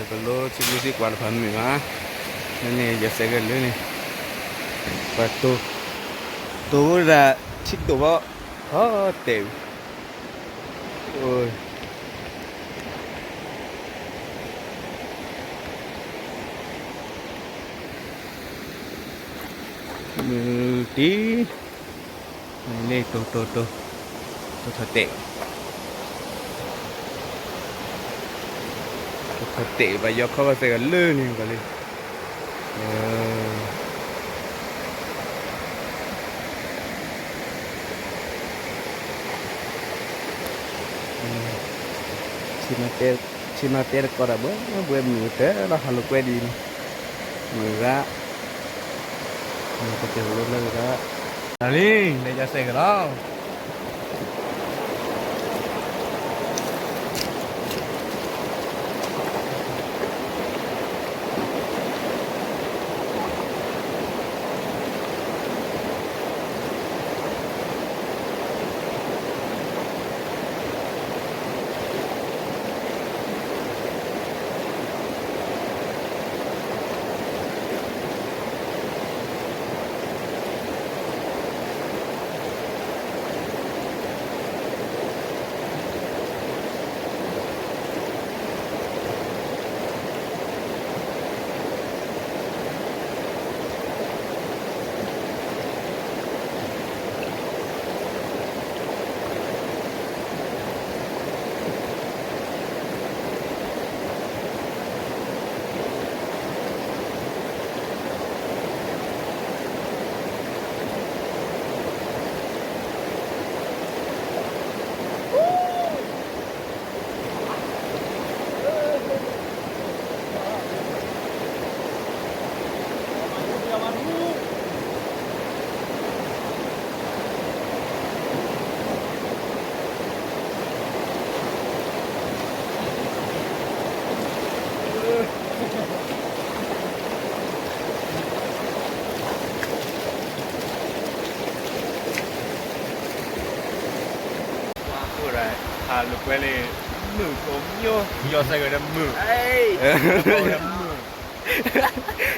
ပလိထံကျိစ့ၢ်ကီးတဖၣ်မုာ်မး, န့ၣ် ယစဲးကလၢာ်န့ၣ်, ပှၤတိၢ်, တိၢ်ဒၣ်ထံတိၢ်ဘီ, ဟီတဲာ်, အိ, မုၢ်တံၢ်, န့ၣ် တိၢ်တိၢ်တိၢ်, တိၢ်ထီၣ်တဲာ်, တိၢ်ထီၣ်တဲာ် ဘၣ်ယီၤခီဘၣ်စဲးကလၢာ်န့ၣ် ကီးလံ, ဆ့ၣ်နီၤတဲတကီးတၢ်ဘှဲဘှဲ မုၢ်တၢ်လီၤ ဟးလိာ်ကွဲဒ်အံၤန့ၣ်, မုၢ်ဂၤ, မုၢ်တၢ်ကဲၤလိလၢဂၤ, လံ, လဲၤယစဲးကလီၤ. ဟးလိာ်ကွဲလံ, မုၢ်ကိးမံၤ, ယီၤစဲးကဒီးမုၢ်, မုၢ်,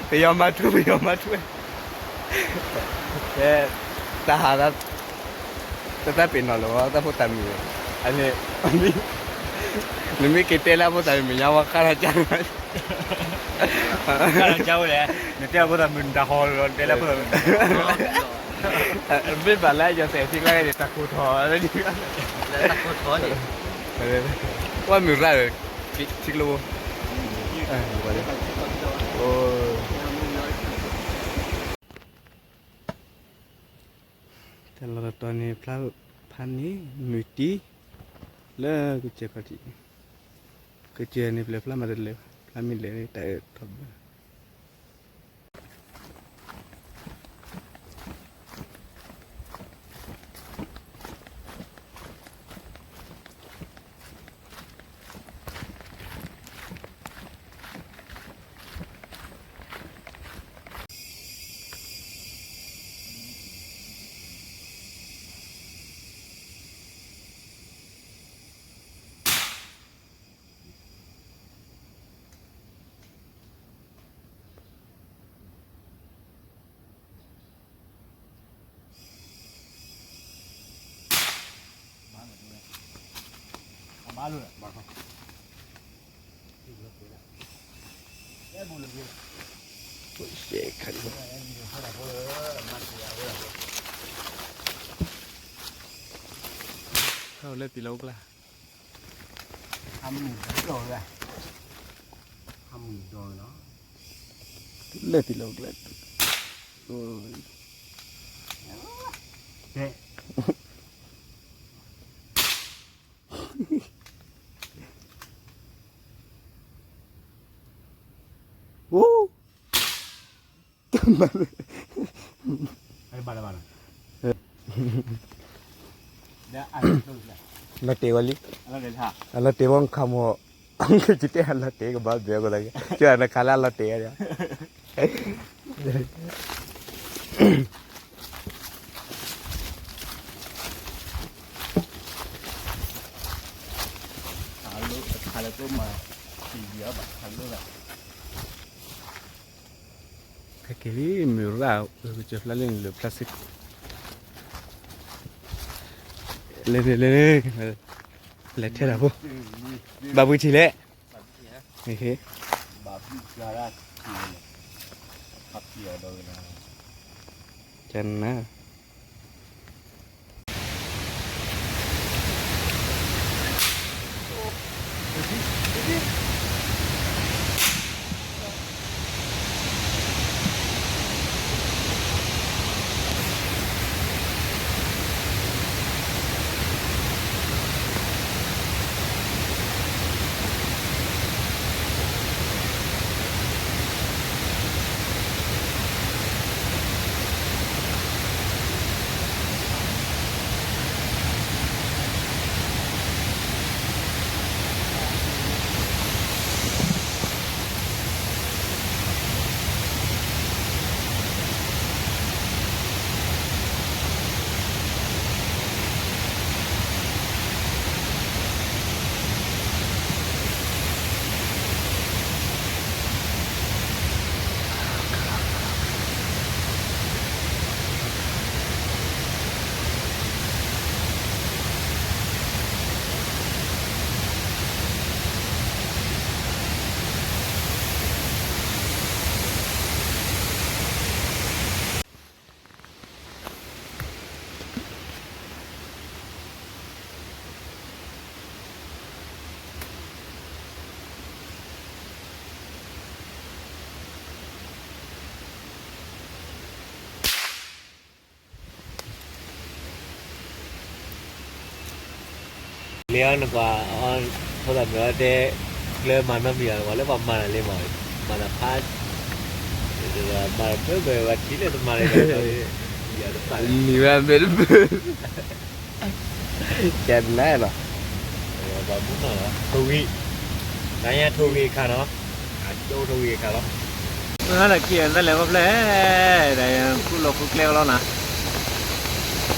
ပယီၤမၤထူ, ပယီၤမၤထူ, တၢ်ဟး, တၢ်သးပ့ၤနီၣ်လၢၤဝဲ တၢ်ဖိတၢ်မံၤ, အန့ၣ်, နမ့ၢ်က့ၤတဲလၢအဖိတၢ်မံၤ မဲာ်ညါဝဲဃါထီၣ်ကၢ်, ဃါထီၣ်ကၢ်ဝဲလဲၣ်, နတဲအဖိတၢ်မုၢ်နတၢ်ဟီလီၤ နတဲလၢအဖိတၢ်မုၢ်, မ့ၢ်ဘၣ်လၢယီၤစဲးထံကျါန့ၣ် တၢ်ကိၢ်ထီၣ်, တၢ်ကိၢ်ထီၣ်န့ၣ်, ဝဲမုၢ်ရၣ်, ထံကျိ, တၢ်လီၢ်တတီၤန့ၣ် ဖျါဖးန့ၣ် မုၢ်တံၢ်, လၢကစၢၢ်ခီၣ်ထံး, ကစၢၢ်န့ၣ် ပျဲၢ်ဖျါမးတလဲၤ, ဖျါမ့ၢ်လဲၤန့ၣ် တၢ်အၢၣ်ထီၣ်ဘၣ်. ဟဲလၢပံၤလီၤအိၣ်ကျါ, ဟးမုၢ်ဒီးလၢ, ဟးမုၢ်ဒီးလီၤ, လၢပံၤလီၤအိၣ်ကျါ, အိၣ်, လီၤတဲာ်ဝဲလံ, အလီၤတဲာ်ဝဲခါမီၤ, ကတဲအလီၤတဲာ်ကဘၣ်ဘၢကီးလၢ, ကနခါလၢအလီၤတဲာ်ဝဲ, ခါလၢကျိမၤ, ခဲက့ၤလံ မုၢ်ရၣ် ကစၢၢ်ဖျါလၢလၢ plastic လဲၤလဲၤလဲၤ လဲၤထဲတၢ်ဖိ ဘၣ်ဘှံးထံးလဲၣ် ကနၣ် လၢနကွၢ် ဖိသၣ်မုၣ်အီၤတဲ ကျၢၤမၤနီတမံၤဘၣ် လၢပှၤမၤတၢ်လံမး မၤတၢ်ဖး မၤတၢ်ဘၢဘၢဝဲထံၣ်လၢတမၤလၢ မံၤဝဲမ့ၢ်တဘၢ ကဲနၤလီၤ ပှၤမူနီၤလီၤ ထိၣ်ဂံၢ် နၤညါထိၣ်ဂံၢ်အခါနီၤ အကၠိထိၣ်ဂံၢ်အခါလီၤ မ့ၢ်ဟါလၢခံတၢ်လဲၤခီဖျဲၣ် ဒီးယဃုလီၤဃုကျဲကလီနၤ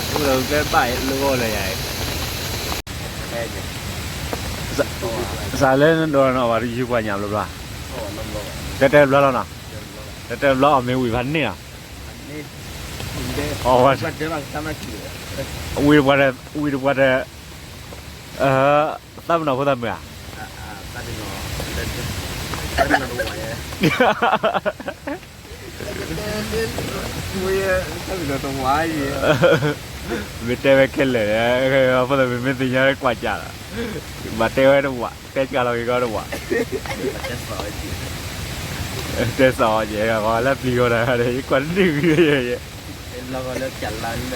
ဃုလီၤဃုကျဲဘၣ်လၢဂီၢ်လၢယၤ စးလၢနဒိးနီၤဘၣ်တယုၢ်ပှၤညါဘျီဘျီ တဲတဲဘျီလီၤနီၤ တဲတဲဘျီအီၣ်မ့ၢ်ဝံၤဖးန့ၣ်နီၤ အီၣ်ဝဲ ဝံၤတပှၤဒီး ဝံၤတပှၤဒီး သးပ့ၤနီၣ်ဖိသၣ်မုၣ်ဧါ မ့ၢ်တဲဝဲခဲလၢာ် ဖိသၣ်မုၣ်မ့ၢ်သ့ၣ်ညါကွၢ်ကၢ်လီၤ မ့ၢ်တဲဝဲတဝး တဲကၢ်လီၤက့ၤကီတဝး တဲစီၤအီၤကဲ လၢပျံၤဂီၤတၢ်ဒီး ယကွၢ်တဒုၣ်ဂ့ၤ လၢကလါလၢအ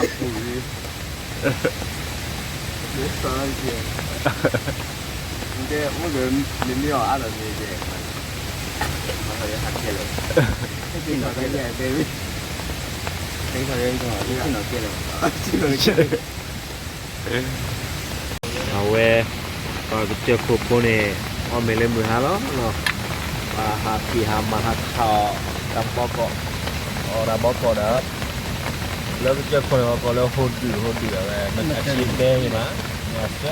ပူၤ တဲအိၣ်ဒီး မ့မ့ၢ်အီၤအါဒီးမ့ၢ်ကဲ မၤထီၣ်ယဟးခဲလၢာ် တဲထီၣ်ယဟးခဲလၢာ် တဲထီၣ်ယဟးခဲလၢာ် အဝဲ ပှၤကစၢၢ်ခိၣ်ဖိန့ၣ် အီၣ်မ့ၤလၢမုၢ်ဟါလီၤနီၤ ပှၤဟးဖံးဟးမၤဟးခးအီၣ်တၢ်ဘီကီး အီၣ်တၢ်ဘီကီးဒီး လၢကစၢၢ်ခိၣ်န့ၣ် ပှၤကိးလၢဟိဒုၣ် ဟိဒုၣ်အဝဲ မ့ၢ်အဆံဘဲမ့ၢ်ဘၣ် မ့ၢ်အဆၢ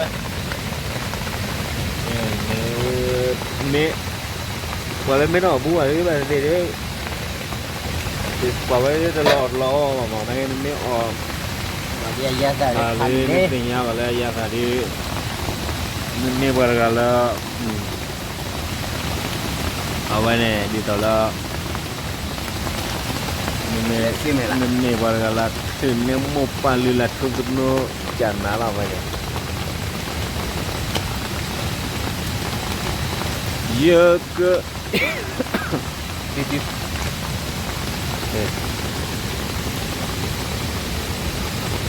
မ့ၢ် ပှၤလၢမ့ၢ်တအီၣ်ဘူးဘၣ်လၢဘၣ်သ့ၣ်သ့ၣ် ပှၤဝဲတလီၤအီၣ်တလီၤအီဘၣ်မး နမ့ၢ်အီၣ် မ့ၢ်သ့ၣ်ညါဘၣ်လၢယၤသးဒ် မ့မ့ၢ်ပှၤတဂၤလၢ အဝဲန့ၣ် ဒ်သိးလၢ မ့မ့ၢ်ပှၤတဂၤလၢ ထုးန့ၢ်မိၢ်ပၢ်လုၢ်လၢ်ထူသနူကၢ်နၤလီၤဝဲန့ၣ် ယက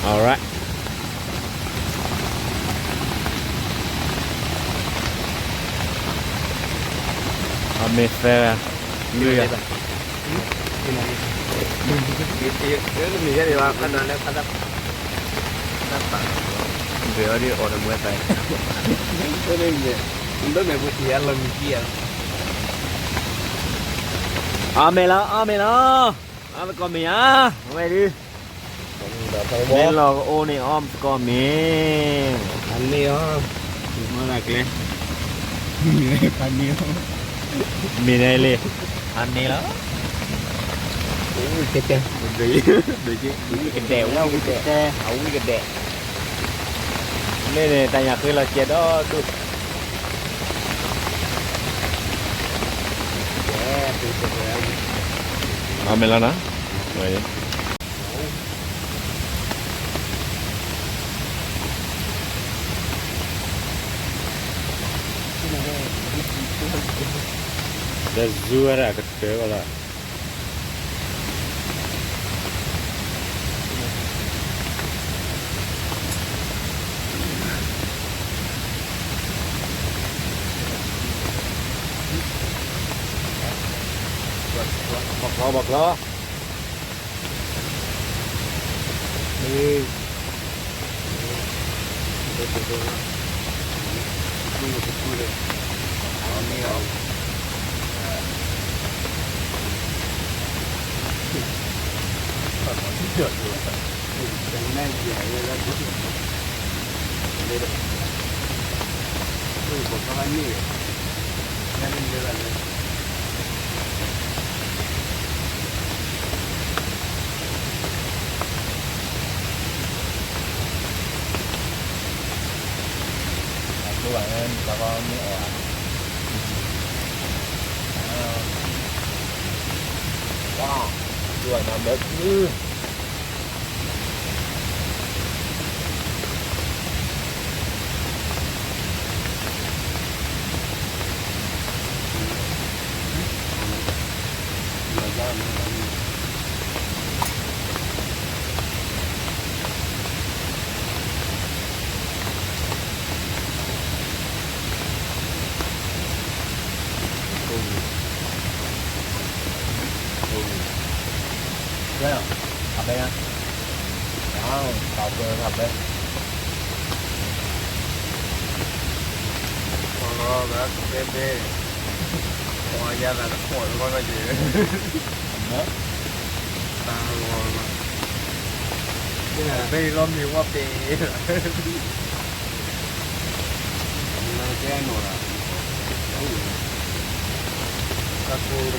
Alright. အမ့ၢ်သၢဂၤ လွံၢ်ဂၤ ဒ်အီၤဒ်အီၤတမွဲသး အမ့ၢ်လီၤ အမ့ၢ်လီၤ အီၣ်သကိးမ့ၢ်ဧါ ဝဲဒုး မ့ၢ်လီၤကအိၣ်န့ၣ် အီၣ်သကိးမ့ၢ် အမ့ၢ်အီၤ မ့ၢ်ကျဲ ဖးန့ၢ်လီၤ, မ့ၢ်န့ၣ်လံ, ဖးန့ၢ်လီၤ, တဲတဲ, ဝံကဒဲး, ဝံကဒဲး, အဝံကဒဲး, မ့ၢ်န့ၣ် တၢ်ညၣ်ဃ့လီၤစဲးဒီဒူၣ်, အမ့ၢ်လီၤနီၤ, ဒီးဇူဝဲဒၣ်ကတၢၢ်ဘၣ်လီၤ. ဘၣ်ကျီ ဘၣ်ကျီ, အကျိၤဘၣ်န့ၣ် တၢ်ကီမ့ၢ်အီၣ်ဧါ, ဝါ, အကျိၤဘၣ်န့ၣ်ဒီး တၢ်လီၤလီၤ, ဘဲလီၤမ့ၢ်ဝဲပ့ၤ, နကဲနီၤလၢ, တၢ်ကိၢ်,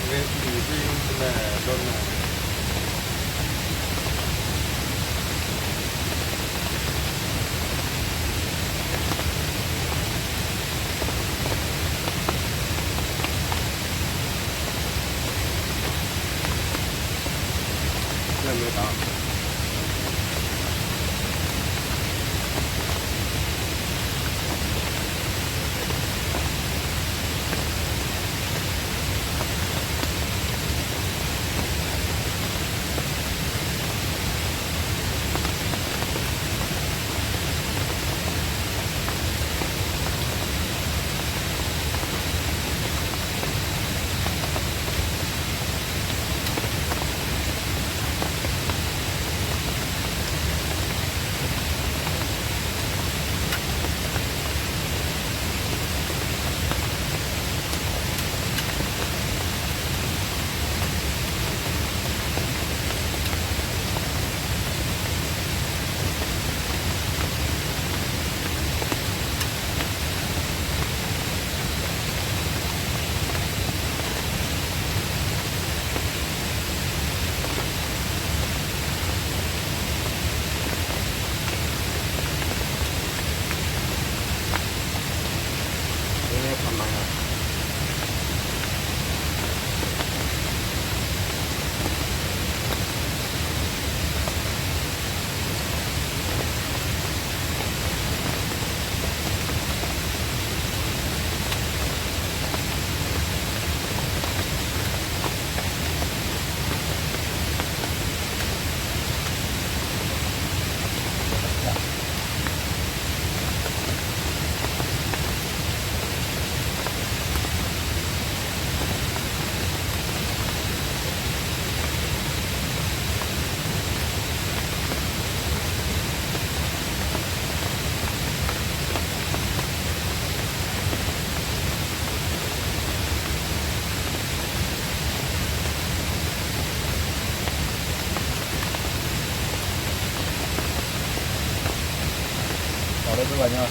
ဝဲပ့ၤသ့ၣ်လၢဒိးနၤ လီၤလၢပှၤညီ,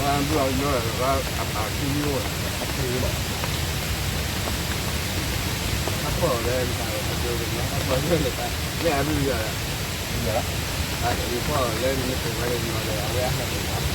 ဘုအီၤညီလီၤ အပာ်ခံယိအီၤ အဖံးလီၤ အဖီၣ်လၢ အဖီၣ်လၢ လၢအဘုယီၤ အဖီၣ်လၢနကဝဲလၢညီလၢအဝဲအဟဲလီၤ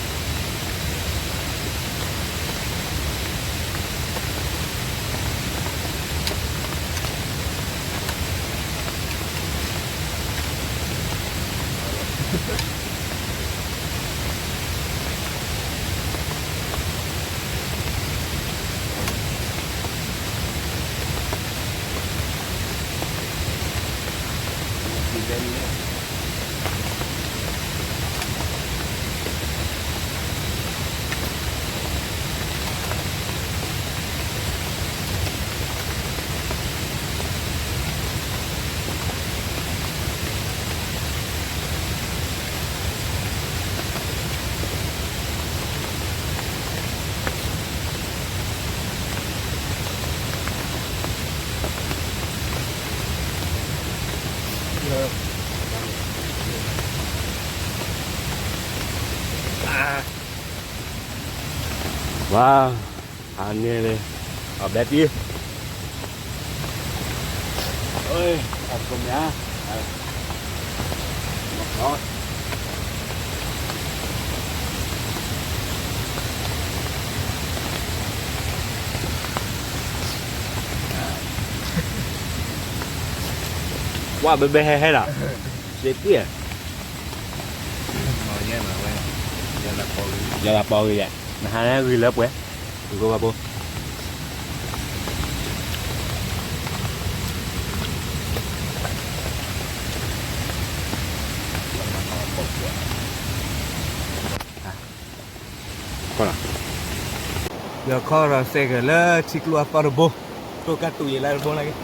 ဝါ, အန့ၣ်လၢ အဘျဲတံၢ်, အကမၣ်, ဝါဘဲဘဲဟဲဟဲလီၤ, စ့တံၢ်, ယလၢပီဂ့ၤယဲ, နဟးဂ့ၤလၢပှဲၤ, ဂိၢ်ဘၣ်ဘိ ယခီဒီးစဲကလၢထံကျိအသီတဘိ, တိၢ်ကၢ်တူာ်ယဲလၢတဘိနာ်က့.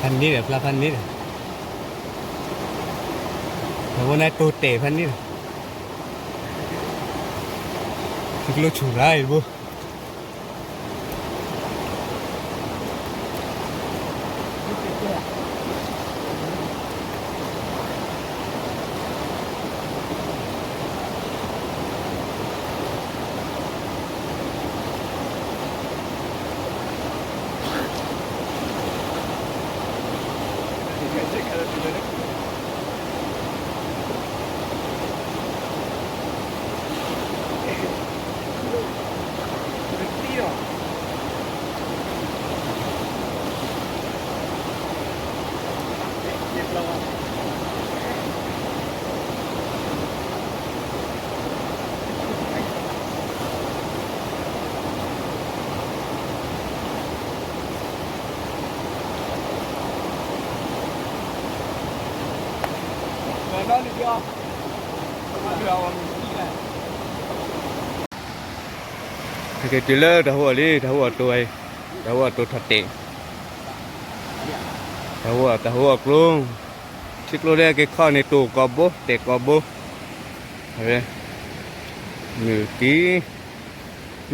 ဖးန့ၣ်ဒီး ဖျါဖးန့ၣ်ဒီး, အဝဲန့ၣ်တိၢ်တဲာ်ဖးန့ၣ်ဒီး, သုကလိၣ်ဆူၣ်ရၤအံၤတဘိ. ဟဲက့ၤတုၤလၢတၢ်ဟူအီၤလံ, တၢ်ဟူအီၤတိၢ်ဝဲ, တၢ်ဟူအီၤတိၢ်ထီၣ်တဲာ်, တၢ်ဟူအီၤ တၢ်ဟူအီၤကျိ, ထံကျိလၢက့ၤခီန့ၣ် တိၢ်ကိးဘိ တဲာ်ကိးဘိ, ဝဲ, မုၢ်ကံ,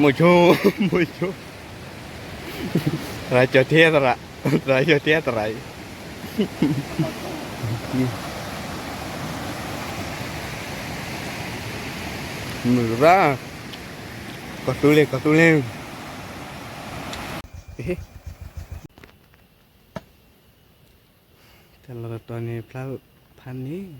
မိၢ်ဆိ, မိၢ်ဆိ, သရၣ်ကၠီၣ်ထဲသရၣ်, သရၣ်ကၠီၣ်ထဲသရၣ်အံၤ, မုၢ်ရၣ်, ကီၢ်သူလ့ၤ ကီၢ်သူလ့ၤ, တၢ်လီၢ်တတီၤန့ၣ် ဖျါဖးန့ၣ်